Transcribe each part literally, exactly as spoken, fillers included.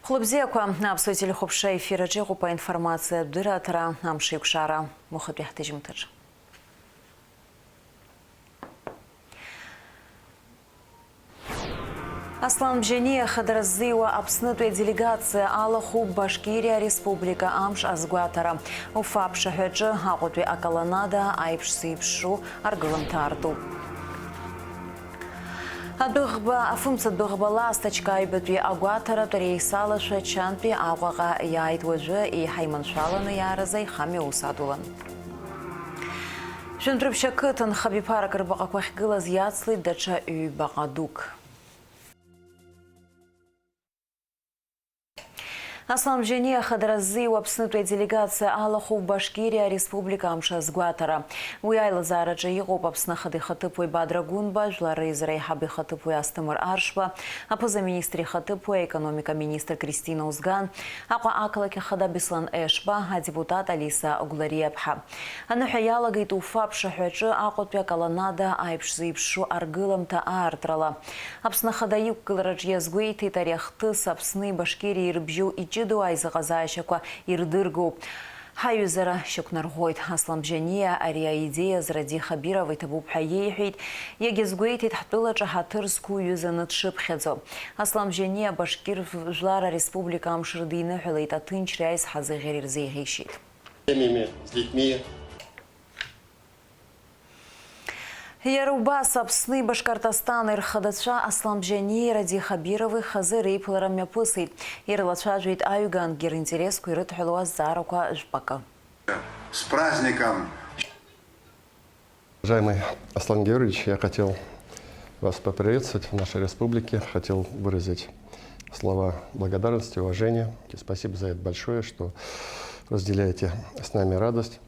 Хәлыбзиақәа, аԥсуа телехәаԥшра ефир аҿы иҟоуп аинформациатә дырраҭара, амш еиқәшара, уахатәи ҳҭыжьымҭаҿ. Аслан Бжьаниа хадара ззиуа Аԥснытәи аделегациа алахәуп Башкириа Республика амш азгәаҭара. Уфа аԥшаҳәаҿы Аҟәатәи аколоннада аиԥш зеиԥшу аргылымҭа аартуп. Адәыӷба, афымца адәыӷба Ласҭочка аҩбатәи агәаҭаратә реисалашәа Чантәи Аҟәаҟа иааит, уажәы еиҳа иманшәаланы иааразы аихамҩа аус адулан. Жәантәрыԥшь ақыҭан хабиԥарак рбаҟақәа ахьгылаз иацлеит даҽа ҩбаҟа дук. Аслан Бжьаниа хадара ззиуа Аԥснытәи аделегациа алахәуп Башкириа Республика амш азгәаҭара. Уи аилазаараҿы иҟоуп Аԥсны Ахада ихаҭыԥуаҩ Бадра Гәынба, Жәлар Реизара аиҳабы ихаҭыԥуаҩ Асҭамыр Аршба, аԥыза-министр ихаҭыԥуаҩ, аекономика министр Кристина Озган, Аҟәа ақалақь ахада Беслан Ешба, адепутат Алиса Гәлариаԥҳа. Аныҳәа иалагеит Уфа аԥшаҳәаҿы Аҟәатәи аколоннада аиԥш зеиԥшу аргыламҭа аартрала. Аԥсны Ахада иқәгылараҿ иазгәеиҭеит, ари ахҭыс Аԥсни Башкириеи ирыбжьоу иҷыдоу аизыҟазаашьақәа ирдыргоуп. Ҳаиҩызара шьақәнарӷәӷәоит. Аслан Бжьаниа ари аидеиа Зради Хабирова иҭабуп ҳәа иеиҳәеит, иагьазгәеиҭеит ҳтәылаҿы ҳаҭыр зқәу ҩызаны дшыԥхьаӡо. Аслан Бжьаниа Башкир Жәлар Ареспублика амш рыдиныҳәалеит, аҭынчреи аизҳазыӷьареи рзеиӷьеишьеит. Семьями, с детьми. Иара убас Аԥсни Башкортостани рхадацәа Аслан Бжьаниеи Ради Хабирови хазы реиԥылара мҩаԥысит. Ирлацәажәеит аҩгангьы ринтересқәа ирыдҳәалоу азҵаарақәа жәпакы. С праздником! Уважаемый Аслан Георгиевич, я хотел вас поприветствовать в нашей республике, хотел выразить слова благодарности, уважения. И спасибо за это большое, что разделяете с нами радость.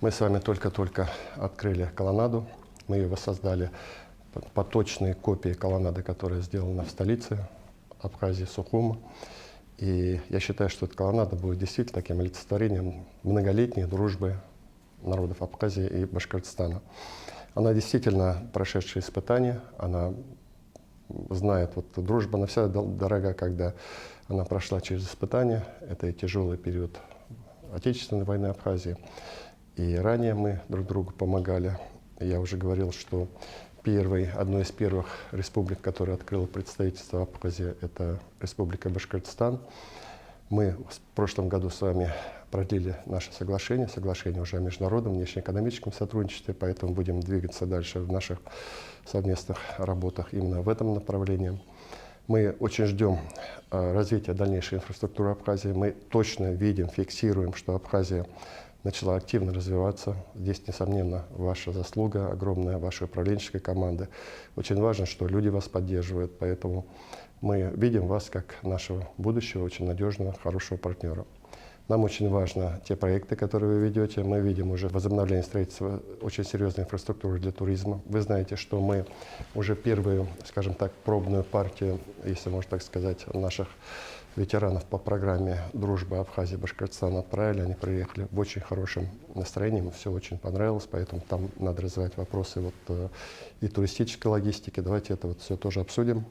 Мы с вами только-только открыли колоннаду. Мы её воссоздали по, по точной копии колоннады, которая сделана в столице Абхазии, Сухума. И я считаю, что эта колоннада будет действительно таким олицетворением многолетней дружбы народов Абхазии и Башкортостана. Она действительно прошедшая испытания, она знает, вот дружба, она всегда дол-, дорога, когда она прошла через испытания. Это и тяжёлый период Отечественной войны Абхазии. И ранее мы друг другу помогали. Я уже говорил, что первой, одной из первых республик, которая открыла представительство Абхазии, это Республика Башкортостан. Мы в прошлом году с вами продлили наше соглашение, соглашение уже о международном внешнеэкономическом сотрудничестве, поэтому будем двигаться дальше в наших совместных работах именно в этом направлении. Мы очень ждём, э, развития дальнейшей инфраструктуры Абхазии. Мы точно видим, фиксируем, что Абхазия начала активно развиваться. Здесь, несомненно, ваша заслуга огромная, вашей управленческой команды. Очень важно, что люди вас поддерживают, поэтому мы видим вас как нашего будущего, очень надёжного, хорошего партнёра. Нам очень важно те проекты, которые вы ведёте. Мы видим уже возобновление строительства очень серьёзной инфраструктуры для туризма. Вы знаете, что мы уже первую, скажем так, пробную партию, если можно так сказать, наших ветеранов по программе «Дружба Абхазии и Башкортостана» отправили. Они приехали в очень хорошем настроении, им всё очень понравилось, поэтому там надо развивать вопросы вот, э, и туристической логистики. Давайте это вот всё тоже обсудим.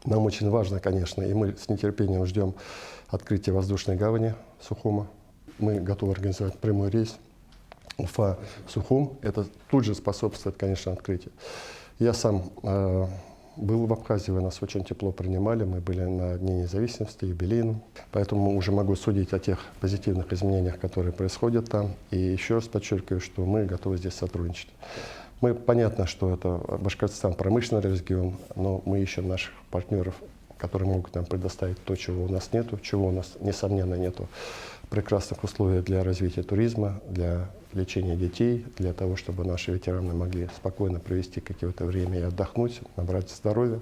Нам очень важно, конечно, и мы с нетерпением ждём открытия воздушной гавани Сухума. Мы готовы организовать прямой рейс Уфа-Сухум. Это тут же способствует, конечно, открытию. Я сам, э, был в Абхазии, вы нас очень тепло принимали. Мы были на Дне независимости, юбилейном. Поэтому уже могу судить о тех позитивных изменениях, которые происходят там. И ещё раз подчёркиваю, что мы готовы здесь сотрудничать. Мы, понятно, что это Башкортостан, промышленный регион, но мы ищем наших партнёров, которые могут нам предоставить то, чего у нас нету, чего у нас, несомненно, нету прекрасных условий для развития туризма, для лечения детей, для того, чтобы наши ветераны могли спокойно провести какое-то время и отдохнуть, набрать здоровья.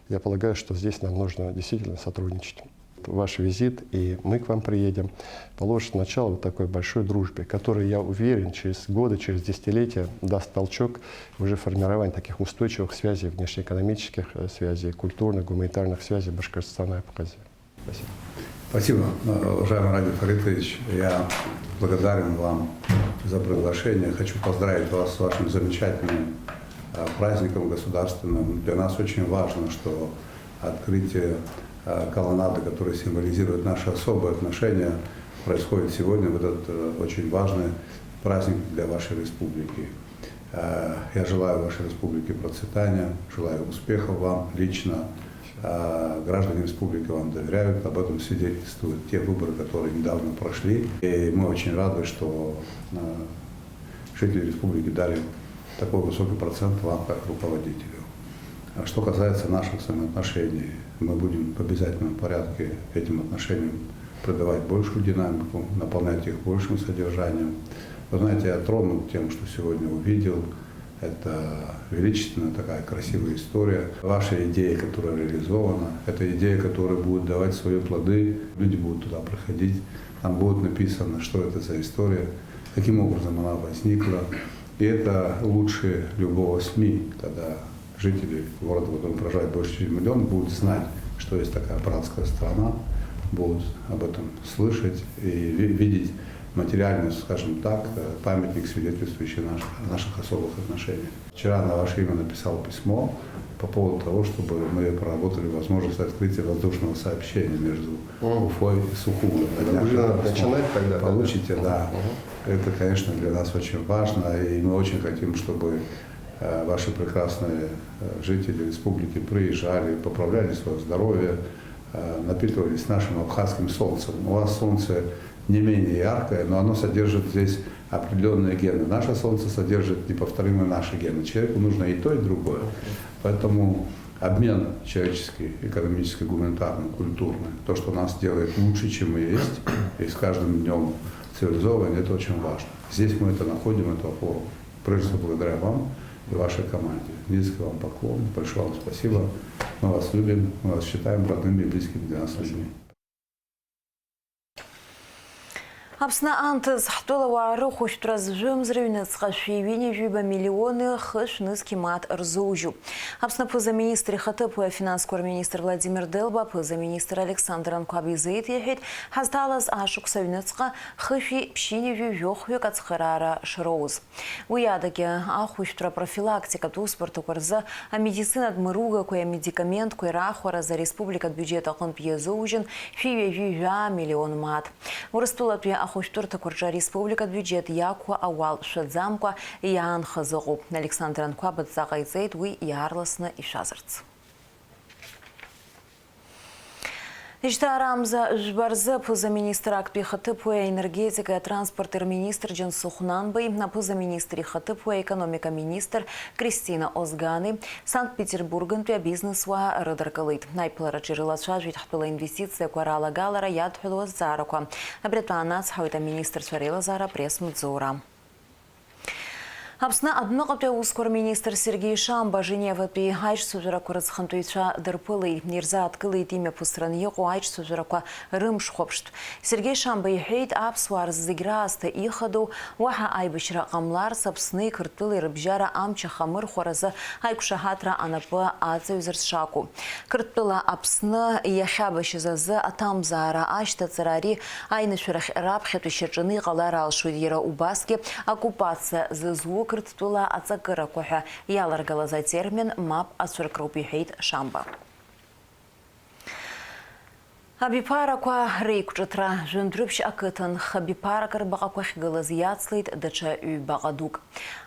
Я полагаю, что здесь нам нужно действительно сотрудничать. Ваш визит, и мы к вам приедем, положит начало вот такой большой дружбе, которая, я уверен, через годы, через десятилетия даст толчок уже формирования таких устойчивых связей, внешнеэкономических, э, связей, культурных, гуманитарных связей Башкортостана и Абхазии. Спасибо. Спасибо, э, уважаемый Радий Фаритович. Я благодарен вам за приглашение. Хочу поздравить вас с вашим замечательным, э, праздником государственным. Для нас очень важно, что Открытие, э, колоннады, которая символизирует наши особые отношения, происходит сегодня, в этот, э, очень важный праздник для вашей республики. Э, я желаю вашей республике процветания, желаю успехов вам лично. Э, граждане республики вам доверяют, об этом свидетельствуют те выборы, которые недавно прошли. И мы очень рады, что, э, жители республики дали такой высокий процент вам как руководителю. А что касается наших взаимоотношений, мы будем в обязательном порядке этим отношениям придавать большую динамику, наполнять их большим содержанием. Вы знаете, я тронут тем, что сегодня увидел. Это величественная такая красивая история. Ваша идея, которая реализована, это идея, которая будет давать свои плоды. Люди будут туда приходить, там будет написано, что это за история, каким образом она возникла. И это лучше любого СМИ, когда жители города, в котором проживает больше чем миллион, будут знать, что есть такая братская страна, будут об этом слышать и ви- видеть материальный, скажем так, э, памятник, свидетельствующий наш- о наших особых отношениях. Вчера на ваше имя написал письмо по поводу того, чтобы мы проработали возможность открытия воздушного сообщения между Уфой и Сухумом. Уже надо начинать тогда, да? Получите, да. Это, конечно, для нас очень важно, и мы очень хотим, чтобы, э, ваши прекрасные, э, жители республики приезжали, поправляли своё здоровье, э, напитывались нашим абхазским солнцем. У вас солнце не менее яркое, но оно содержит здесь определённые гены. Наше солнце содержит неповторимые наши гены. Человеку нужно и то, и другое. Поэтому обмен человеческий, экономический, гуманитарный, культурный, то, что нас делает лучше, чем мы есть, и с каждым днём цивилизованнее, это очень важно. Здесь мы это находим, эту опору. Прежде всего, благодаря вам и вашей команде. Низкий вам поклон, большое вам спасибо. Мы вас любим, мы вас считаем родными и близкими для нас людьми. Аԥсны аамҭаз ҳтәылауаа рыхәышәтәра зжәымз рыҩныҵҟа шәи ҩынҩажәи ҩба миллиони хышә нызқь мааҭ рзоужьуп. Аԥсны аԥыза-министр ихаҭыԥуаҩ афинансқәа рминистр Владимир Делба аԥыза-министр Александр Анқәаб изы иҭеиҳәеит, ҳазҭалаз ашықәс аҩныҵҟа хышәи ԥшьынҩажәи жәохәҩык ацхыраара шроуз. Уи адагьы, ахәышәтәра профилактикатә усбарҭақәа рзы амедицинатә мыругақәеи амедикаменткәеи рахәаразы ареспубликатә биуџьет аҟынтә иазоужьын шәи ҩажәи жәаа миллион мааҭ. Урыстәылатәи ахәышәтәырҭақәа рҿы ареспубликатә биуџьет иақәу ауал шәаӡамкәа иаанхаз ыҟоуп. Александр Анқәаб адҵа ҟаиҵеит уи иаарласны ишәазарц. Жьҭаарамза жәба рзы аԥыза-министр актәи ихаҭыԥуаҩ аенергетикеи атранспорти рминистр Џьансыхә Нанбеи, аԥыза-министр ихаҭыԥуаҩ аекономика министр Кристина Озгани Санкт-Петербургнтәи абизнесуаа рыдыркылеит. Аиԥылараҿы ирылацәажәеит ҳтәыла инвестициақәа ралагалара иадҳәалоу азҵаарақәа. Абри атәы аанацҳауеит аминистрцәа реилазаара апресс-маҵзура. Аԥсны адәныҟатәи аусқәа рминистр Сергеи Шамба Женеватәи аиҿцәажәарақәа рыҵхынтәаҩцәа дырԥылеит, ирзааҭгылеит имҩаԥысраны иҟоу аиҿцәажәарақәа рымш хәаԥштә. Сергеи Шамба иҳәеит, аԥсуаа рзы зегь раасҭа ихадоу, уаҳа аибашьра ҟамларц, Аԥсни Қырҭтәылеи рыбжьара амч ахамырхәаразы аиқәшаҳаҭра анапы аҵаҩзарц шакәу. Қырҭтәыла Аԥсны иахьабашьыз азы аҭамзаара ашьҭаҵара ари аинышәарахь раԥхьатәи шьаҿаны иҟалар алшоит, иара убасгьы оккупациа зызу Қырҭтәыла аҵакырақәа ҳәа иаларгалаз атермин мап ацәыркроуп, иҳәеит Шамба. Абиԥарақәа реиқәҿыҭра. Жәындәрыԥшь ақыҭан хабиԥарак рбаҟақәа ахьгылаз иацлеит даҽа ҩбаҟа дук.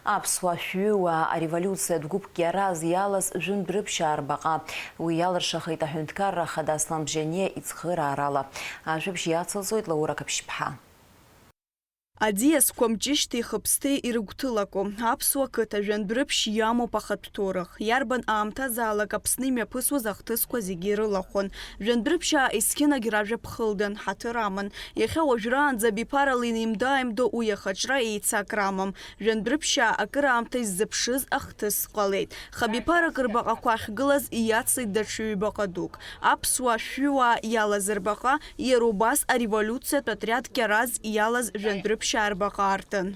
Аԥсуа шәҩыуаа ареволиуциатә гәыԥ Кьараз иалаз Жәындәрыԥшьаа рбаҟа. Уи иалыршахеит аҳәынҭқарра ахада Аслан Бжьаниа ицхыраарала. Ажәабжь иацылҵоит Лаура Қаԥшьԥҳа. Аӡиасқәа мҷышьҭеи хыԥсҭеи ирыгәҭылаку аԥсуа қыҭа Жәандәрыԥшь иамоуп ахатә ҭоурых. Иарбан аамҭазаалак Аԥсны имҩаԥысуаз ахҭысқәа зегьы ирылахәын. Жәандәрыԥшьаа есқьынагь ражәа ԥхылдан, ҳаҭыр аман. Иахьа уажәраанӡа абиԥарала инеимда-ааимдо уи ахаҿра еицакра амам. Жәандәрыԥшьаа акыраамҭа иззыԥшыз ахҭыс ҟалеит. Хабиԥарак рбаҟақәа ахьгылаз иацлеит даҽа ҩбаҟа дук. Аԥсуа шәҩыуаа иалаз рбаҟа, иара убас ареволиуциатә отриад Кьараз иалаз Жәандәрыԥшьаа рбаҟа артын.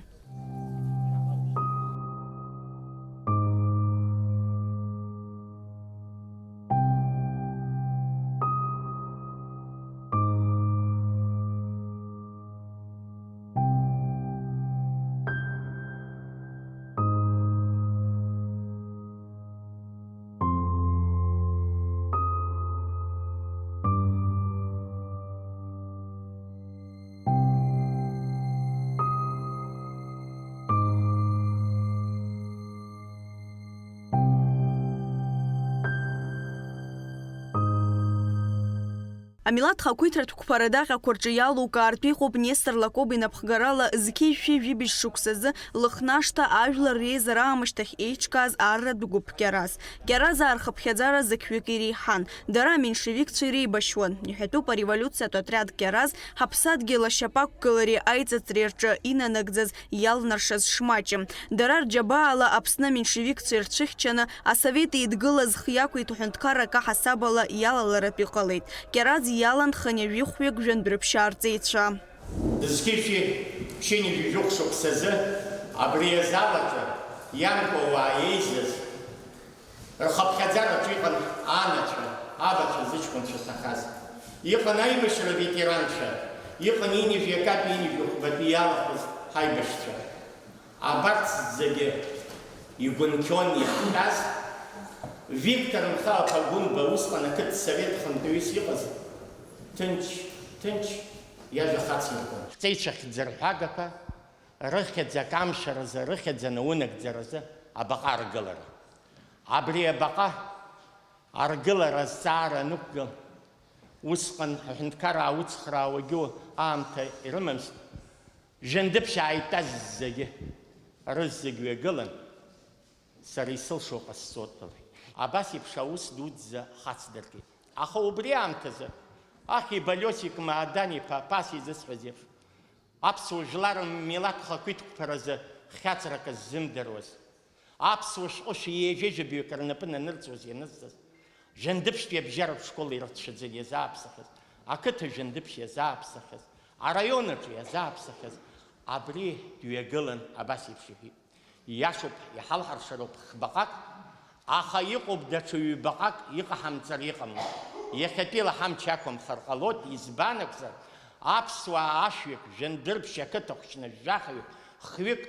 Амилаҭ хақәиҭратә қәԥара даҟьақәа рҿы иалукаартә иҟоуп Нестор Лакоба инапхгарала зқьи жәшәи жәибжь шықәсазы Лыхнашҭа ажәлар реизара аамышьҭахь еиҿкааз арратә гәыԥ Кьараз. Кьаразаа рхыԥхьаӡара зықьҩык иреиҳан. Дара аменшевикцәа иреибашьуан. Иҳәатәуп ареволиуциатә отряд Кьараз ҳаԥсадгьыл ашьапы ақәгылареи аиҵыҵреи рҿы инанагӡаз иалнаршаз шмаҷым. Дара рџьабаала Аԥсны аменшевикцәа ирцәыхьчаны, Асовет Еидгыла зхы иақәиҭу ҳәынҭқаррак аҳасабала иалаларатә иҟалеит. Кьараз иалан хынҩажәи хәҩык жәандәрыԥшьаа рҵеицәа. Зқьышәи ԥшьынҩажәи жәохә шықәсазы абри азал аҿы иамкуа уаа еизаз, рхыԥхьаӡараҿы иҟан анацәа, абацәа, зыҷкәынцәа ҭахаз. Иҟан аибашьра аветеранцәа, иҟан ҩынҩажәи акатәи, ҩынҩажәи хәбатәи иалахәыз ҳаибашьцәа. Абарҭ зегьы игәынқьон иахьтәаз Виктор Мхы-аԥа Гәынба, усҟан ақыҭсовет хантәаҩыс иҟаз, ҭынч, ҭынч иажәа хациркуан. Ҳҵеицәа хьӡырҳәагақәа рыхьӡ акамшәаразы, рыхьӡ анаунагӡаразы абаҟа аргылара. Абри абаҟа аргылара азҵаара анықәгыл, усҟан аҳәынҭқараа уцхраауагьы аамҭа ирымамызт. Жәындыԥшьаа итәаз зегьы, рызегь ҩагылан, сара исылшо ҟасҵоит, лҳәеит. Абас еиԥш аус дуӡӡа хацдыркит. Аха убри аамҭазы Ахиба Лиосик Маадан-иԥа Ԥас изысҳәаз еиԥш, аԥсуа жәлар рмилаҭ хақәиҭтә қәԥаразы хьаҵрак ззымдыруаз, аԥсуа шәҟәы шәи ҩажәи жәабаҩык рнапы нанырҵоз ианызҵаз, Жәандыԥшьтәи абжьаратә школ ирацәаӡаны иазааԥсахьаз, ақыҭа Жәандыԥшь иазааԥсахьаз, араион аҿы иазааԥсахьаз, абри дҩагылан абас еиԥш иҳәеит. Иашоуп, иҳалҳаршароуп хбаҟак, аха иҟоуп даҽа ҩбаҟак, иҟаҳамҵар иҟамло. Иахьатәила ҳамч ақәымхар ҟалоит, избан акәзар, аԥсуаа ашәҩык, Жәандырԥшь ақыҭа хәшьны жәахаҩык, хҩык,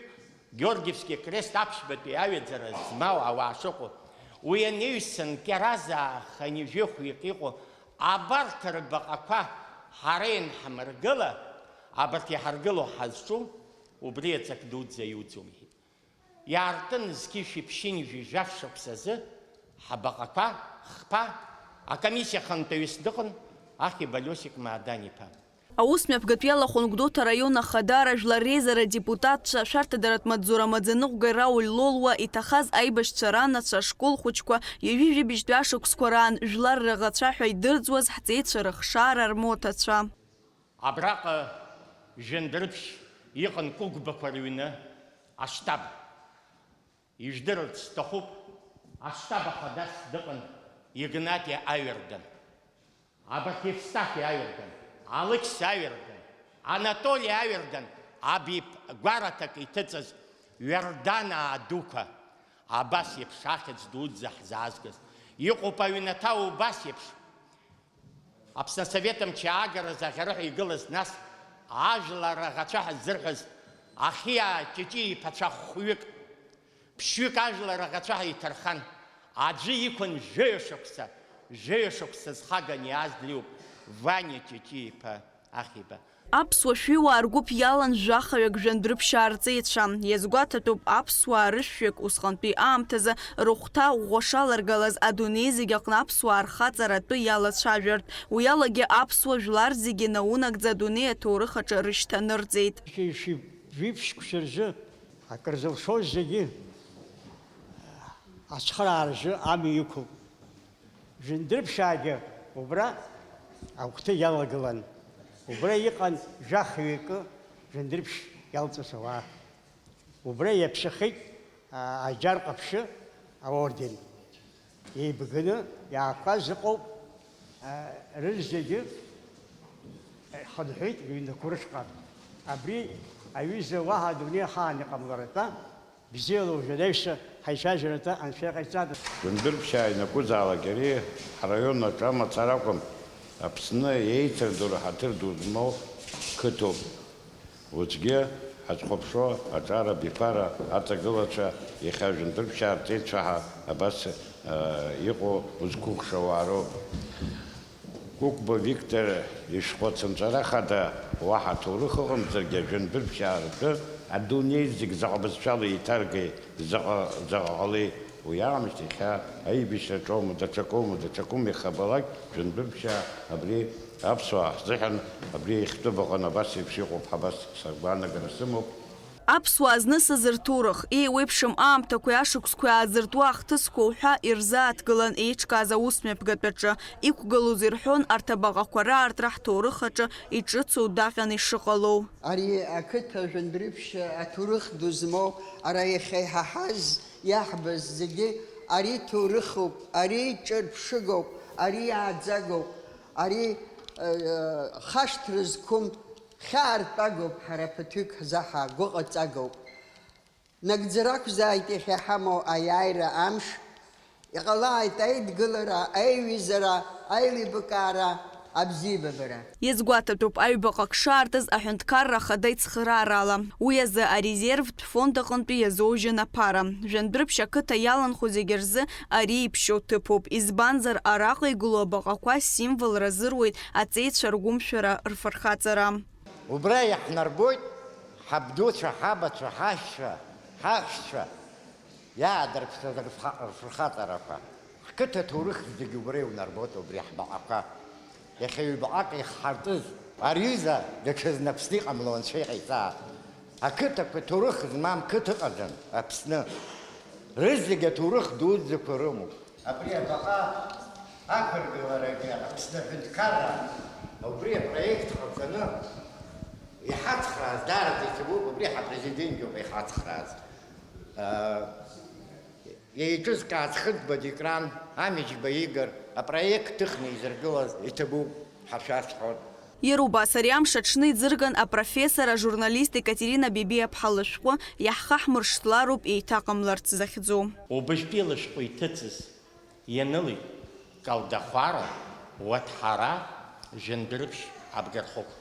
Георгиевски акрест аԥшьбатәи аҩаӡара змоу ауаа шыҟоу, уи анаҩсан Кьаразаа хынҩажәи хәҩык иҟоу абарҭ рбаҟақәа ҳара ианҳамыргыла, абарҭ иҳаргыло ҳазҿу, убри аҵак дуӡӡа иуӡом, иҳәеит. Иаартын зқьышәи ԥшьынҩажәи жәаф шықәсазы ҳбаҟақәа хԥа акомиссиа хантәаҩыс дыҟан Ахиба Лиосик Маадан-иԥа. Аус мҩаԥгатә иалахәын Гәдоуҭа араион ахадара, жәлар реизара адепутатцәа, ашәарҭадаратә маҵзура амаӡаныҟәгаҩ Рауль Лолуа, иҭахаз аибашьцәа ранацәа, ашкол хәыҷқәа, ҩажәи жәибжьтәи ашықәсқәа раан жәлар раӷацәа ҳәа идырӡуаз ҳҵеицәа рыхшара рмоҭацәа. Абраҟа Жәындырԥшь иҟан Кәыкәбақәа рыҩны аштаб. Ижәдырырц сҭахуп, аштаб ахадас дыҟан Игнати Аҩардан. Абарҭ Евстахи Аҩардан, Алықьса Аҩардан, Анатоли Аҩардан, абиԥ гәараҭак иҭыҵыз Ҩарданаа дуқәа, абас еиԥш ахьӡ дуӡӡа ҳзаазгаз. Иҟоуп аҩнаҭа убас еиԥш. Аԥсны асовет мчы аагаразы аӷьараҳәа игылаз, нас ажәлар аӷацәа ҳаззырҳәаз Ахиаа Ҷыҷы иԥацәа хәҩык. Ԥшьҩык ажәлар аӷацәа ҳаиҭархан, аӡәы иқәын жәаҩа шықәса, жәаҩа шықәса зхаганы иааз дриуп, Ваниа Ҷыҷы-иԥа Ахиба. Аԥсуа шәиуаа ргәыԥ иалан жәахаҩык Жәандәрыԥшьаа рҵеицәа. Иазгәаҭатәуп, аԥсуаа рышәҩык усҟантәи аамҭазы рыхәҭа ӷәӷәа шаларгалаз адунеи зегь аҟны аԥсуаа рхаҵара атәы иалацәажәартә. Уи алагьы аԥсуа жәлар зегьы наунагӡа адунеи аҭоурых аҿы рышьҭанырҵеит. Шәи-, шәи-, жәиԥшьқәа рзы акыр зылшоз зегьы ацхыраара рзы амҩа иқәуп. Жәындырԥшьаагьы убра агәҭа иалагылан. Убра иҟан жәахаҩык Жәындырԥшь иалҵыз ауаа. Убра иаԥсахеит, а, Аџьар Ҟаԥшьы аорден. Еибганы иаақәаз ыҟоуп, а, рызегьы хынҳәит рыҩнқәа рышҟа. Абри аҩыза уаҳа адунеи ахаан иҟамларатәа, бзиала уажәы анаҩсан ҳаицәажәаратәы анцәа иҟаиҵада? Жәындырԥшьаа ианакәызаалак иара ҳараион аҿы амацара акәым, Аԥсны еицырдыруа ҳаҭыр ду змоу қыҭоуп. Уеизгьы ҳазхәаԥшуа аҿар абиԥара аҵагылацәа иахьа Жәындырԥшьаа рҵеицәа ҳәа абас, э, иҟоу узқәыхшауа уаа роуп. Кәыкәба Виктор ишәҟәы ацынҵәара хада уаҳа ҭоурых ыҟамзаргьы, Жәындырԥшьаа ртәы адунеи зегь заҟа бызшәала еиҭаргеи, заҟа, заҟа ҟалеи, Уи аамышьҭахь иахьа аибашьраҿоума, даҽакоума, даҽакоума ихабалак, Жәандәырԥшьаа абри аԥсуаа ҳзыҳәан абри иахьтәы баҟан абас еиԥш иҟоуп ҳәа абас сагәаанагара сымоуп. Аԥсуаа знысыз рҭоурых, еиуеиԥшым аамҭақәеи ашықәсқәеи аазыртуа ахҭысқәа уҳәа ирзааҭгылан еиҿкааз аусмҩаԥгатә аҿы. Иқәгылоз ирҳәон арҭ абаҟақәа раартра ҳҭоурых аҿы иҿыцу даҟьан ишыҟалоу. Ари ақыҭа Жәандәырԥшьа аҭоурых ду змоу, ара иахьа иҳаҳаз, иаҳбаз зегьы, ари ҭоурыхуп, ари ҿырԥшыгоуп, ари иааӡагоуп, ари, э, хашҭра зқәым хьаартә агоуп, ҳара ԥыҭҩык ҳзаҳа гәыҟаҵагоуп. Нагӡара ақәзааит иахьа иҳамоу аиааира амш, иҟалааит аидгылара, аиҩызара, аилибакаара, абзиабабара. Иазгәаҭатәуп, аҩбаҟак шаартыз аҳәынҭқарра ахада ицхыраарала. Уи азы арезервтә фонд аҟынтәи иазоужьын аԥара. Жәандәрыԥшь ақыҭа иаланхо зегьы рзы ари иԥшьоу ҭыԥуп, избанзар, араҟа игылоу абаҟақәа символра азыруеит аҵеицәа ргәымшәара рфырхаҵара. Убра иаҳнарбоит ҳабдуцәа, ҳабацәа, ҳашьцәа, ҳаҳәшьцәа иаадырԥшыз рфха-, рфырхаҵарақәа. Ҳқыҭа ҭоурых зегьы убра иунарбоит, убри ҳбаҟақәа. Иахьа ҩбаҟак ихҳартыз ари аҩыза даҽазны Аԥсны иҟамло анцәа иҟаиҵаа. Ақыҭақәа ҭоурых змам қыҭа ыҟаӡам Аԥсны. Рызегьы аҭоурых дуӡӡақәа рымоуп. Абри абаҟа ақәыргыларагьы Аԥсны аҳәынҭқарра убри апроект ҟаҵаны иҳацхрааз, даараӡа иҭабуп, убри ҳапрезидентгьы ауп иҳацхрааз. Еиҿызкааз Хыдба Дикран, Амиџьба Игор апроект ҭыхны изыргылаз иҭабуп ҳәа шәасҳәон. Иара убас ари амш аҽны иӡырган апрофессор, ажурналист Екатерина Бебиаԥҳа лышәҟәы Иаҳхаҳмыршҭлароуп еиҭаҟамларц захьӡу. Убыжьтәи лышәҟәы иҭыҵыз ианылеит Калдахәара, Уаҭҳара, Жәандәрыԥшь абгархықә.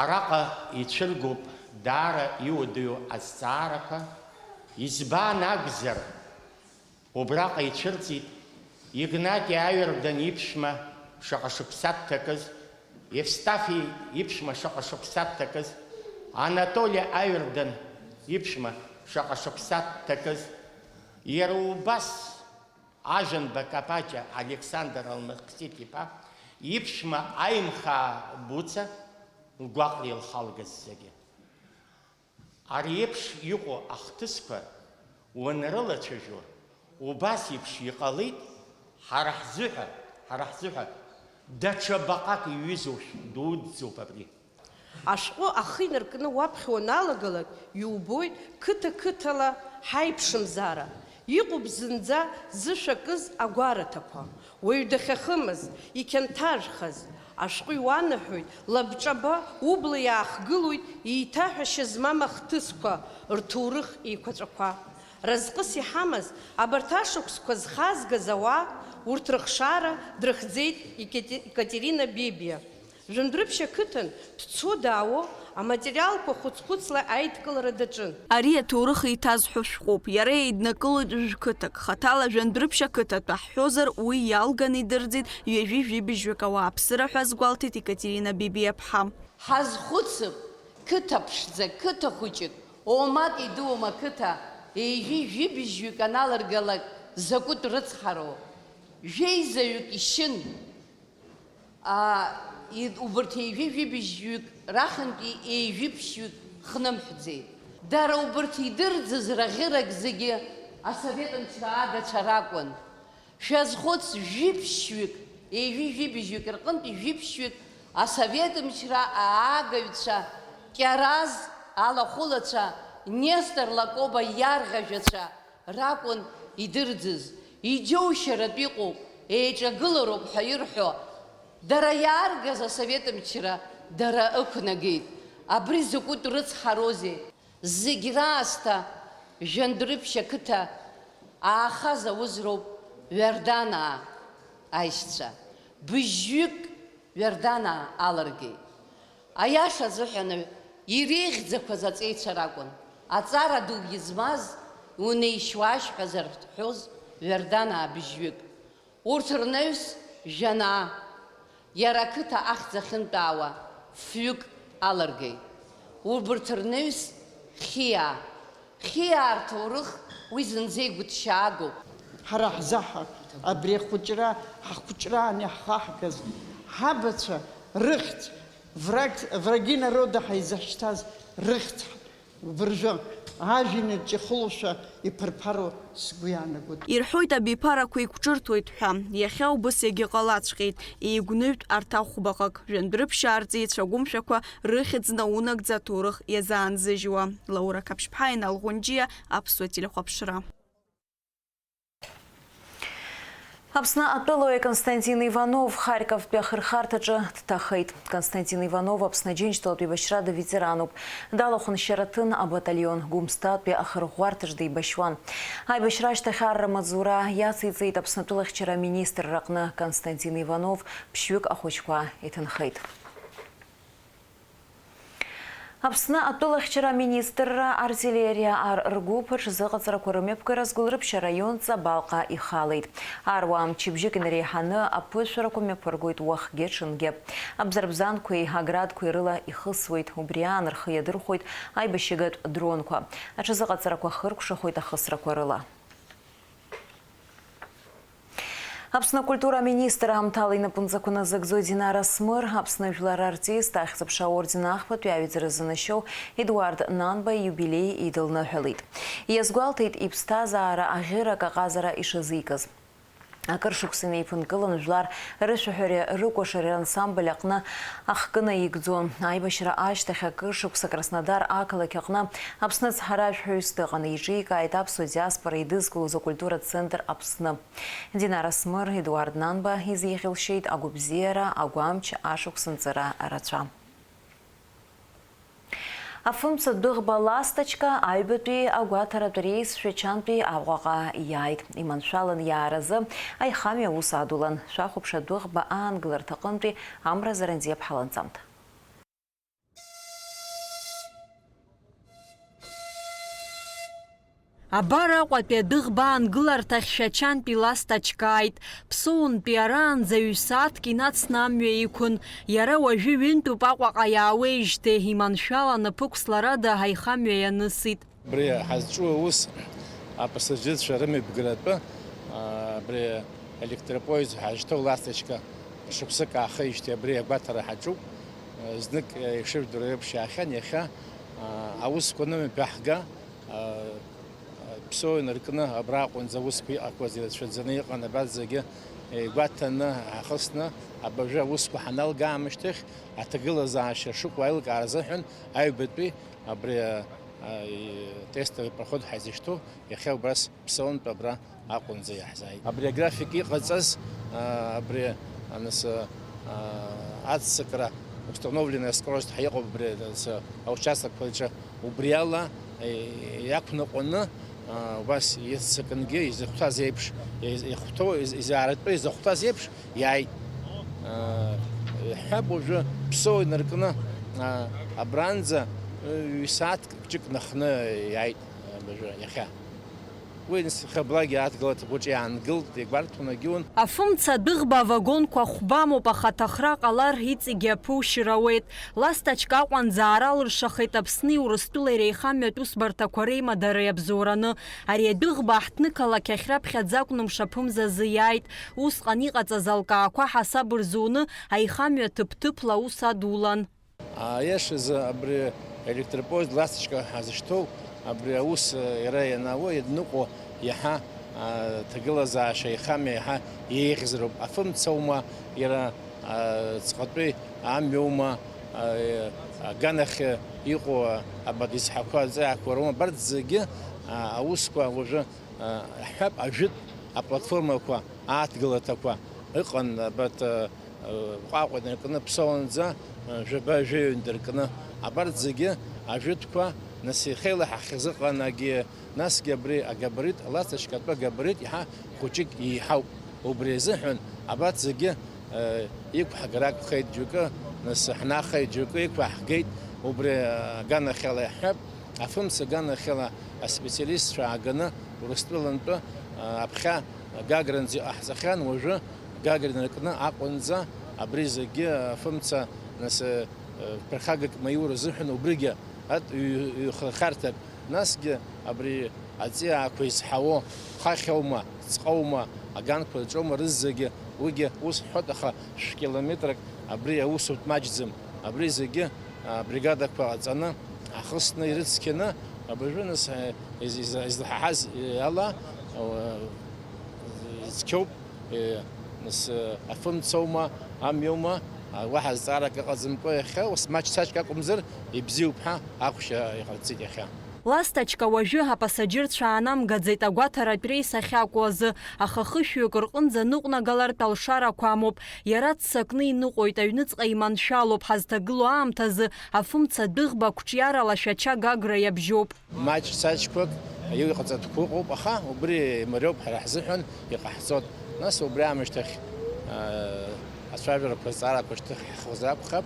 Араҟа ицәыргоуп даара иуадаҩу азҵаарақәа, избан акәзар, убраҟа ицәырҵит Игнати Аҩардан иԥшәма шаҟа шықәса дҭакыз, Евстафи иԥшәма шаҟа шықәса дҭакыз, Анатоли Аҩардан иԥшәма шаҟа шықәса дҭакыз, иара убас Ажәанба Капаҷа Александр Алмаксиҭ-иԥа иԥшәма Аимхаа Буца лгәаҟра илхалгаз зегьы. Ари еиԥш иҟоу ахҭысқәа уанрылацәажәо, убас еиԥш иҟалеит, ҳара ҳзыҳәа, ҳара ҳзыҳәа даҽа баҟак иҩызоу шәҟә дуӡӡоуп абри. Ашәҟәы ахы инаркны уаԥхьа уаналагалак, иубоит қыҭа-қыҭала ҳаиԥшымзаара. Иҟоуп зынӡа зышәа кыз агәараҭақәа. Уаҩ дахьахымыз, иқьанҭажәхаз. Ашәҟәы иуанаҳәоит, лабҿаба убла иаахгылоит еиҭаҳәашьа змам ахҭысқәа, рҭоурых еиқәаҵәақәа. Разҟыс иҳамаз, абарҭ ашықәсқәа зхазгаз ауаа, урҭ рыхшара дрыхьӡеит Екати-, Екатерина Бебиа. Жәандәрыԥшь ақыҭан дцо-даауо аматериалқәа хәыц-хәыцла аидкылара даҿын. Ари аҭоурых еиҭазҳәо шәҟәуп. Иара еиднакылоит жәқыҭак. Хаҭала Жәандәрыԥшь ақыҭатәы ҳҳәозар, уи иалганы идырӡит ҩажәи жәибжьҩык ауааԥсыра ҳәа азгәалҭеит Екатерина Бебиаԥҳа. Ҳазхәыцып, қыҭа ԥшӡа, қыҭа хәыҷык, оумак идуум ақыҭа, ҩажәи жәибжьҩык аналыргалак закәытә рыцҳароу. Жәеизаҩык ишьын. Аа, и-, убарҭ ҩажәи жәибжьҩык рахьынтәи ҩажәи ԥшьҩык хнымҳәӡеит. Дара убарҭ идырӡыз раӷьырак зегьы асовет мчра агацәа ракәын. Шәазхәыц, жәиԥшьҩык, ҩажәи жәибжьҩык рҟынтә жәиԥшьҩык асовет мчра аагаҩцәа Кьараз алахәылацәа, Нестор Лакоба иарӷьажәацәа ракәын идырӡыз, иџьоушьаратә иҟоуп, еиҿагылароуп ҳәа ирҳәо, дара иааргаз асовет мчра дара ықәнагеит. Абри закәытә рыцҳароузеи! Зегь раасҭа Жәандәрыԥшь ақыҭа аахаз аус роуп Ҩарданаа аишьцәа. Быжьҩык Ҩарданаа алыргеит. Аиаша азыҳәан, иреиӷьӡақәаз аҵеицәа ракәын. Аҵара дугьы змаз, унеишь-уаашь ҳәа зарҳәоз Ҩарданаа быжьҩык. Урҭ рнаҩс Жәанаа, иара ақыҭа ахьӡ ахьынтәаауа, фҩык алыргеит. Убырҭ рнаҩс Хиаа. Хиаа рҭоурых Уи зынӡа игәыҭшьаагоуп. Ҳара ҳзаҳа абри ахәыҷра, ҳахәыҷраан иаҳхаҳгаз ҳабацәа рыхьӡ, враг, враги народа ҳаизаҳшьҭаз рыхьӡ убыржәы ажәҩан аҿы ихылошәа иԥырԥаруа сгәы иаанагоит. Ирҳәоит, абиԥарақәа еиқәҿырҭуеит ҳәа. Иахьа убыс иагьыҟалаҵәҟьеит. Еигәныҩтә арҭ ахәбаҟак, жәандәрыԥшьаа рҵеицәа агәымшәақәа рыхьӡ наунагӡа аҭоурых иазаанзыжьуа. Лаура Қаԥшьԥҳа, Инал Ӷәынџьиа, Аԥсуа телехәаԥшра. Аԥсны атәылауаҩ Константин Иванов Харьковтәи ахырхарҭаҿы дҭахеит. Константин Иванов Аԥсны Аџьынџьтәылатә еибашьрада ветерануп. Далахәын Шьараҭын абаталион, Гәымсҭатәи ахырӷәӷәарҭаҿ деибашьуан. Аибашьра ашьҭахь арра маҵзура иациҵеит Аԥсны атәылахьчара аминистрраҟны Константин Иванов ԥшьҩык ахәыҷқәа иҭынхеит. Аԥсны атәылахьчара аминистрра артиллериа ар ргәыԥ аҽазыҟаҵарақәа рымҩаԥгара Згәылрыԥшь араион Ҵабалҟа ихалеит. Аруаа мчыбжьык инареиҳаны аԥышәарақәа мҩаԥыргоит уахгьы-ҽынгьы. Абзарбзанқәеи аградқәеи рыла ихысуеит, убри аан рхы иадырхәоит аибашьыгатә дронқәа. Аҽазыҟаҵарақәа хыркәшахоит ахысрақәа рыла. Аԥсны акультура аминистр аамҭала инапынҵақәа назыгӡо Динара Смыр, Аԥсны жәлар артист, Ахьӡ-аԥша аорден ахԥатәи аҩаӡара занашьоу Едуард Нанба ииубилеи идылныҳәалеит. Иазгәалҭеит иԥсҭазаара аӷьырак аҟазара ишазикыз. Акыр шықәса инеиԥынкылан жәлар рышәаҳәареи рыкәашареи рансамбль аҟны ахкы наигӡон. Аибашьра ашьҭахь акыр шықәса Краснодар ақалақь аҟны Аԥсны ацҳаражәҳәаҩыс дыҟан, еиҿикааит аԥсуа диаспора еидызкылоз акультуратә центр Аԥсны. Динара Смыр, Едуард Нанба изихьылшьеит агәабзиара, агәамч, ашықәсанҵара рацәа. Афымца адәыӷба Ласточка аҩбатәи агәаҭаратә рейс Шәачантәи Аҟәаҟа иааит. Иманшәалан иааразы аихамҩа аус адулан. Шәахәаԥш адәыӷба аангыларҭаҟынтәи амра заранӡа иаԥҳаланҵамҭа. Абар Аҟәатәи адәыӷба аангыларҭахь Шәачантәи Ласточка ааит. Ԥсоунтәи араанӡа ҩ-сааҭк инацны амҩа иқәын. Иара уажәы ҩынтәуп Аҟәаҟа иаауеижьҭеи, иманшәалан аԥықәсларада аихамҩа ианысит. Абри ҳазҿу аус апассажирцәа рымҩаԥгаратәы, а, абри електропоезд ҳазшьҭоу Ласточка шықәсык аахижьҭеи абри агәаҭара ҳаҿуп. Знык, ишыжәдыруа еиԥш, иаахьан, иахьа, а, аусқәа анымҩаԥаҳга, а, ԥсоу инаркны абра аҟынӡа аусқәа иҟақәаз ирацәаӡаны иҟан, абарҭ зегьы игәаҭаны ҳахысны, абыржәы аусқәа ҳаналга аамышьҭахь, аҭагылазаашьа шыҟоу аилкаара азыҳәан аҩбатәи абри, а, а, и-, тестовый проход ҳаизышьҭоу иахьа убас Ԥсоунтә абра аҟынӡа иаҳзааит. Абри аграфик иҟаҵаз, а, абри, а, нас, а, аццакра, установленная скорость ҳәа иҟоуп абри, нас, аучасткқәа рҿы, убри ала, е, иақәныҟәаны, а, убас иццакынгьы изыхәҭаз еиԥш, из-, ихәҭоу, из-, изааратәы изыхәҭаз еиԥш иааит. А, иаҳҳәап, уажәы Ԥсоу инаркны, а, абранӡа, ҩ-сааҭк ҷык нахны иааит, а, абыржәы, иахьа. Уи нс-, хаблагьы адгылаҭыԥ аҿы иаангылт, игәарҭон, агьиун. Афымца адәыӷба авагонқәа хәбамоуп, аха аҭахра ҟалар, иҵегьы аԥушьра ауеит. Ласточка Аҟәанӡа ааралыршахеит Аԥсни Урыстәылеи реихамҩатә усбарҭақәа реимадареи абзоураны. Ари адәыӷба аҳҭнықалақь ахь раԥхьаӡа акәны мшаԥымзазы иааит. Усҟан иҟаҵаз алкаақәа ҳасаб рзуны, аихамҩа ҭыԥ-ҭыԥла аус адулан. Аиашазы, абри електропоезд Ласточка ҳазышьҭоу, абри аус, э, иара ианаауа, ианыҟәо, иаҳа, а, ҭагылазаашьа ихамҩа иаҳа иеиӷьзароуп. Афымцаума, иара, а, ҵҟатәи амҩоума, а, аганахь иҟоу, а, абат изҳақәа, аҵаиаақәа роума, абарҭ зегьы, а, аусқәа уажәы, а, ҳҳәап, ажәытә аплатформақәа, ааҭгылаҭақәа ыҟан, абарҭ, а, Ҟәаҟәа инаркны Ԥсоунӡа, жәаба-жәаҩа инаркны, абарҭ зегьы ажәытәқәа, нас иахьеилаҳахьаз ыҟан, агьи, насгьы абри агабарит, Ласточка атәы агабарит иаҳа хәыҷык еиҳауп. Убри азыҳәан абарҭ зегьы, э, иқәҳгар акәхеит џьоукы, нас ҳнахеит, џьоукы иқәаҳгеит, убри аганахьала иаҳҳәап, афымца аганахьала аспециалистцәа ааганы Урыстәылантәы, э, аԥхьа Гагранӡа иҟаҳҵахьан, уажәы Гагра инаркны Аҟәанӡа абри зегьы афымца, нас, э, ԥырхагак маиур азыҳәан убригьы ат-, ҩ-, ҩхырхарҭак, насгьы абри Аҵиаақәа изҳауоу хахьоума, ҵҟоума, аганқәа рҿоума рызегьы, уигьы ус ҳҳәоит, аха шә-километрак абри аусутә маҷӡам. Абри зегьы абригадақәа ҟаҵаны, ҳахысны, ирыцқьаны, абыржәы нас, из-, из-, излаҳаҳаз ала, цқьоуп, нас, афымцоума, амҩоума, уаҳа зҵаарак ыҟаӡамкәа иахьа, ус маҷ-саҷк акәымзар, ибзиоуп ҳәа ахәшьа иҟарҵеит иахьа. Ласточка уажәы апасаџьырцәа аанамгаӡеит агәаҭаратә реис ахьакәу азы, аха хышәҩык рҟынӡа ныҟәнагалартә алшарақәа амоуп. Иара ццакны иныҟәоит, аҩныҵҟа иманшәалоуп, ҳазҭагылоу аамҭазы афымца адәыӷба қәҿиарала Шәача Гагра иабжьоуп. Маҷ-саҷқәак иҟаҵатәқәа ыҟоуп, аха убри мариоуп ҳара ҳзыҳәан, иҟаҳҵоит. Нас убри аамышьҭахь, аа, ацәажәарақәа, азҵаарақәа шьҭыхҳахозар акәхап,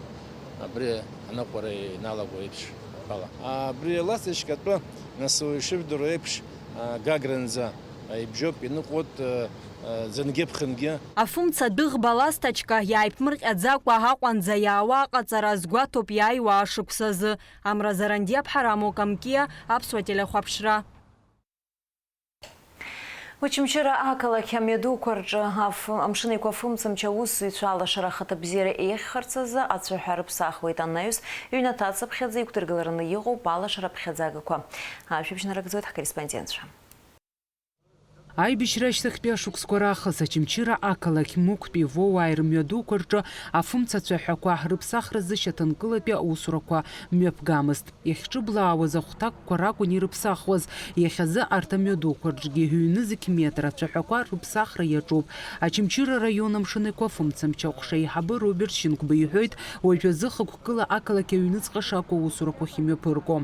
абри аныҟәара иналаго еиԥш. Ала. Абри аласточка атәы, нас, уаҩ ишыжәдыруа еиԥш, а, Гагранӡа, а, ибжьоуп, иныҟәоит, а, а, ӡынгьы-ԥхынгьы. Афымца адәыӷба ласточка иааиԥмырҟьаӡакәа аҟәанӡа иаауа аҟаҵара азгәаҭоуп иааиуа ашықәс азы. Амра Зарандиаԥҳа, Рамо Камкиа, Аԥсуа телехәаԥшра. Очамчыра ақалақь амҩадуқәа рҿы аф-, амшын еиқәа афымцамч аусзуҩцәа алашара ахаҭабзиара еиӷьхарц азы ацәаҳәа рыԥсахуеит анаҩс, ҩнаҭа ацыԥхьаӡа иқәдыргылараны иҟоуп алашара аԥхьаӡагақәа. Ажәабжь нарыгӡоит ҳкорреспондентцәа. Аибашьра ашьҭахьтәи ашықәсқәа раахыс Очамчыра ақалақь Мықәтәи Вовааи рымҩадуқәа рҿы афымца цәаҳәақәа рыԥсахразы шьаҭанкылатәи аусурақәа мҩаԥгамызт. Иахьҿыблаауаз ахәҭакқәа ракәын ирыԥсахуаз, иахьазы арҭ амҩадуқәа рҿгьы ҩ-нызқь метр ацәаҳәақәа рыԥсахра иаҿуп. Очамчыра араион амшын еиқәа афымцамч аҟәша аиҳабы Роберт Шьынқәба иҳәоит, уажәазы хықәкыла ақалақь аҩныҵҟа шакәу аусурақәа ахьымҩаԥырго.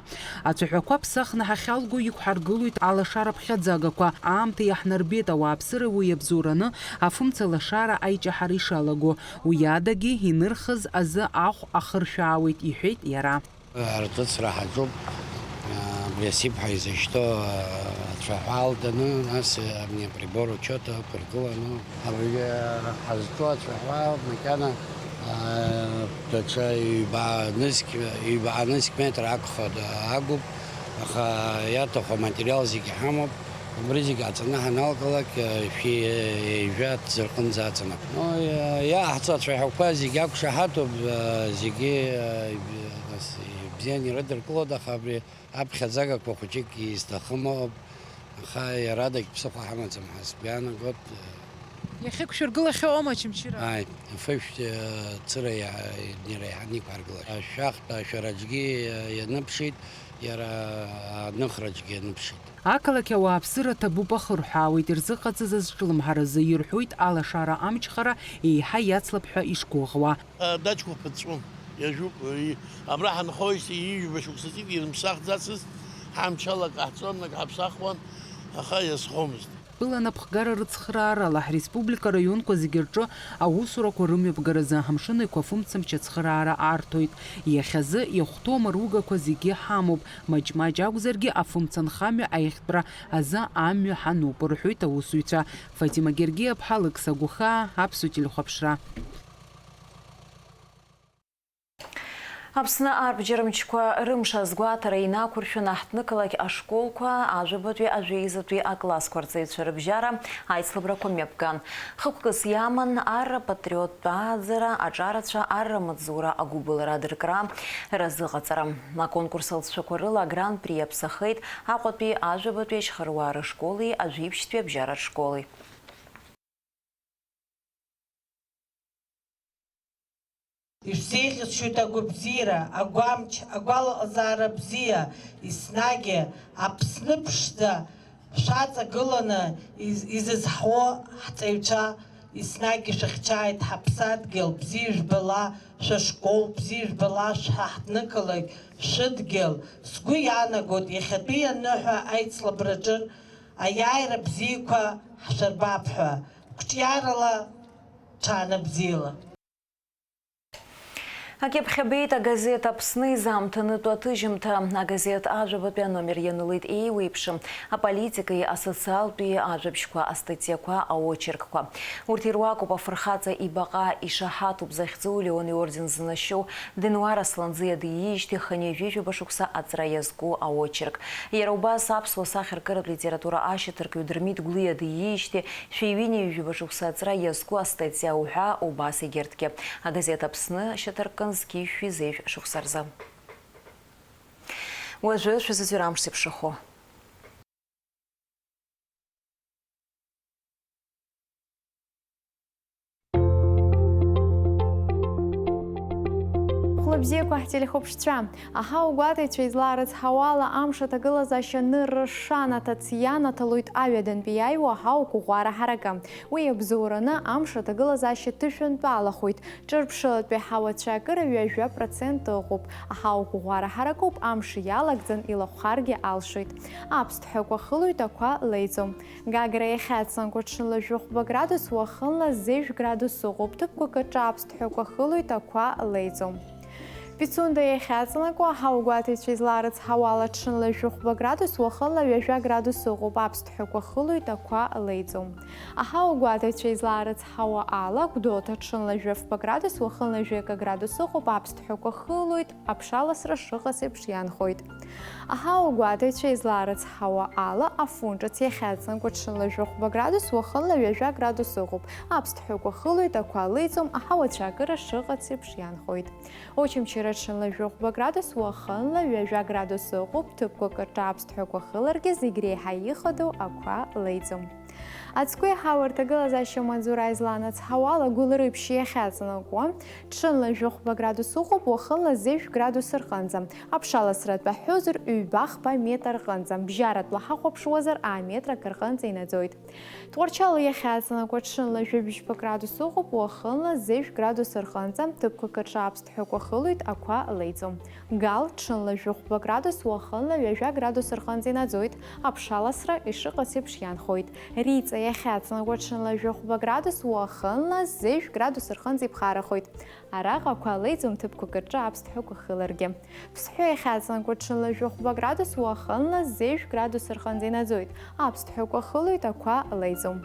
Ацәаҳәақәа ԥсахны ҳахьалго иқәҳаргылоит алашара ԥхьаӡагақәа, аамҭа иаҳнарбеит ауааԥсыра уи иабзоураны афымца лашара аиҷаҳара ишалаго, уи адагьы инырхыз азы ахә ахыршәаауеит, иҳәеит иара. Арҵәыцра ҳаҿуп, абри асиԥҳа изышьҭоу ацәаҳәа алданы, нас абни априбор учета ықәыргыланы, абри ҳазҿу ацәаҳәа макьана даҽа ҩба нызқь, ҩба нызқь метр акәхап, агуп, аха иаҭаху аматериал зегьы ҳамоуп. Убри зегь аҵаны ҳаналгалак, шәи ҩажәа ҭӡы рҟынӡа аҵанакуеит. Ну, иа-, иааҳҵо ацәаҳәақәа зегь ақәшаҳаҭуп, зегьы, нас, ибзианы ирыдыркылоит, аха абри аԥхьаӡагақәа хәыҷык изҭахым ыҟоуп, аха иаралагь ԥсыхәа ҳамаӡам ҳәа сгәы иаанагоит. Иахьықәшәыргылахьоу аума Очамчыра? Ааи, афышә, цыра иа-, иреиҳаны иқәҳаргылахьеит. Ашәахтә ашәараҿгьы ианыԥшит, иара аныхраҿгьы ианыԥшит. Ақалақь ауааԥсыра ҭабуп, ахырҳәаауеит ирзыҟаҵаз азҿлымҳаразы, ирҳәоит алашара амчхара еиҳа иацлап ҳәа ишгәыӷуа. Адаҷқәа ԥыҵәҵәон, иажәуп, и-, абра ҳанхоижьҭеи ҩажәа шықәса ҵит, ирымԥсахӡацызт, ҳамчала ак ҟаҳҵон, ак ҳаԥсахуан, аха иазхомызт. Тәыла напхгара рыцхраарала ҳреспублика араионқәа зегьы рҿы аусурақәа рымҩаԥгаразы амшын еиқәа афымцамч ацхыраара арҭоит. Иахьазы иахәҭоу амаругақәа зегьы ҳамоуп, маҷ-маҷ акәзаргьы афымца нхамҩа аиӷьтәра азы амҩа ҳануп, рҳәоит аусзуҩцәа. Фатима Гергиаԥҳа, Алықьса Гәхаа, Аԥсуа телехәаԥшра. Аԥсны арбџьармчқәа рымш азгәаҭара инақәыршәаны аҳҭнықалақь ашколқәа, ажәабатәи, ажәеизатәи аклассқәа рҵаҩцәа рыбжьара аицлабрақәа мҩаԥган. Хықәкыс иаман арра патриоттә ааӡара, аҿарацәа, арра маҵзура, агәыбылра адыркра, разыҟаҵара. Аконкурс алҵшәақәа рыла агран-при иаԥсахеит Аҟәатәи, ажәабатәи ашьхаруаа рышколи ажәеиԥшьтәи абжьаратә школи. Ишәзеиӷьасшьоит агәабзиара, агәамч, агәалаҟазаара бзиа, еснагь Аԥсны ԥшӡа шәаҵагыланы из-, изызҳауа ҳҵаҩцәа, еснагь ишәыхьчааит ҳаԥсадгьыл, бзиа жәбала, шәышкол, бзиа жәбала, шәҳаҳҭнықалақь, шәыдгьыл. Сгәы иаанагоит, иахьатәи аныҳәа аицлабраҿы аиааира бзиақәа ҳшәырбап ҳәа, қәҿиарала, ҽаанбзиала. Акьыԥхь абеит агазеҭ Аԥсны изаамҭанытәу аҭыжьымҭа. Агазеҭ ажәабатәи аномер ианылеит еиуеиԥшым аполитикеи асоциалтәи ажәабжьқәа, астатиақәа, аочеркқәа. Урҭ ируакуп афырхаҵа ибаҟа ишаҳаҭуп захьӡу Леон иорден зынашьоу Денуар Асланӡиа диижьҭеи хынҩажәижәаба шықәса аҵра иазку аочерк. Иара убас аԥсуа сахьаркыратә литература ашьаҭаркҩы Дырмит Гәлиа диижьҭеи шәи ҩынҩажәижәаба шықәса аҵра иазку астатиа уҳәа убас егьырҭгьы. Агазеҭ Аԥсны ашьаҭаркын зқьи жәшәи зеижә шықәса рзы. Уажәы шәызыӡырҩра амш зеиԥшрахо. Хәлыбзиақәа ҳтелехәаԥшцәа! Аҳауагәаҭаҩцәа излаарыцҳауа ала, амш аҭагылазаашьа нырра шанаҭац ианаҭалоит аҩадантәи иааиуа аҳауа қәыӷәӷәара ҳаракы. Уи иабзоураны амш аҭагылазаашьа ҭышәынтәалахоит. Ҿырԥшылатәи аҳауа цәаакыра ҩажәа процент ыҟоуп. Аҳауа қәыӷәӷәара ҳаракуп, амш иалагӡан илахәхаргьы алшоит. Аԥсҭҳәақәа хылоит, ақәа леиӡом. Гагра иахьаҵанакуа ҽынла жәохәба градус, уахынла зеижә градус ыҟоуп, ҭыԥқәак аҿы аԥсҭҳәақәа хылоит, ақәа леиӡом. Пицунда иахьаҵанакуа, аҳауагәаҭаҩцәа излаарыцҳауа ала, ҽынла жәохәба градус, уахынла ҩажәа градус ыҟоуп, аԥсҭҳәақәа хылоит, ақәа леиӡом. Аҳауагәаҭаҩцәа излаарыцҳауа ала, Гәдоуҭа ҽынла жәафба градус, уахынла жәака градус ыҟоуп, аԥсҭҳәақәа хылоит, аԥшаласра шыҟаз еиԥш иаанхоит. Аҳауагәаҭаҩцәа излаарыцҳауа ала, Афон ҿыц иахьаҵанакуа ҽынла жәохәба градус, уахынла ҩажәа градус ыҟоуп. Аԥсҭҳәақәа хылоит, ақәа леиӡом, аҳауа цәаакыра шыҟац еиԥш иаанхоит. Очамчыра ҽынла жәохәба градус, уахынла ҩажәа градус ыҟоуп, ҭыԥқәак рҿы аԥсҭҳәақәа хыларгьы, зегь реиҳа ихадоу ақәа леиӡом. Ацгәы иаҳау рҭагылазаашьа маҵзура излаанацҳауа ала, Гәылрыԥшь иахьаҵанакуа, ҽынла жәохәба градус ыҟоуп, уахынла зеижә градус рҟынӡа. Аԥшаласра ҳәа ҳҳәозар, ҩба-хԥа метр рҟынӡа, бжьаратәла ҳахәаԥшуазар, аметр акы рҟынӡа инаӡоит. Тҟәарчал иахьаҵанакуа, ҽынла жәибжьба градус ыҟоуп, уахынла зеижә градус рҟынӡа, ҭыԥқәак рҿы аԥсҭҳәақәа хылоит, ақәа леиӡом. Гал, ҽынла жәохәба градус, уахынла ҩажәа градус рҟынӡа инаӡоит, аԥшаласра ишыҟац еиԥш иаанхоит. Риҵа иахьаҵанакуа, ҽынла жәохәба градус, уахынла зеижә градус рҟынӡа иԥхарахоит. Араҟа ақәа леиӡом, ҭыԥқәак рҿы аԥсҭҳәақәа хыларгьы. Ԥсҳәы иахьаҵанакуа, ҽынла жәохәба градус, уахынла зеижә градус рҟынӡа инаӡоит, аԥсҭҳәақәа хылоит, ақәа леиӡом.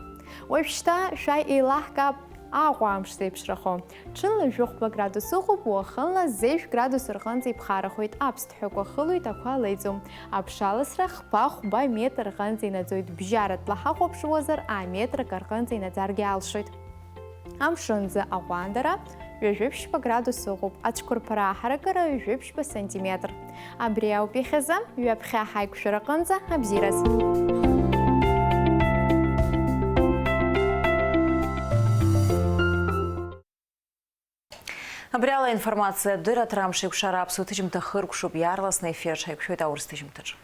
Уажәшьҭа шәааи еилаҳкаап Аҟәа амш зеиԥшрахо. Ҽынла жәохәба градус ыҟоуп, уахынла зеижә градус рҟынӡа иԥхарахоит, аԥсҭҳәақәа хылоит, ақәа леиӡом. Аԥшаласра хԥа-хәба метр рҟынӡа инаӡоит, бжьаратәла ҳахәаԥшуазар, аметр акы рҟынӡа инаӡаргьы алшоит. Амшынӡы аҟәандара ҩажәи ԥшьба градус ыҟоуп, ацәқәырԥара аҳаракыра ҩажәи ԥшьба сантиметр. Абри ауп иахьазы, ҩаԥхьа ҳаиқәшәараҟынӡа абзиараз. Абри ала аинформациатә дырраҭара Амшеикәшара аԥсуа ҭыжьымҭа хыркәшоуп, иаарласны аефир аҿы ҳаиқәшәоит аурыс ҭыжьымҭаҿы.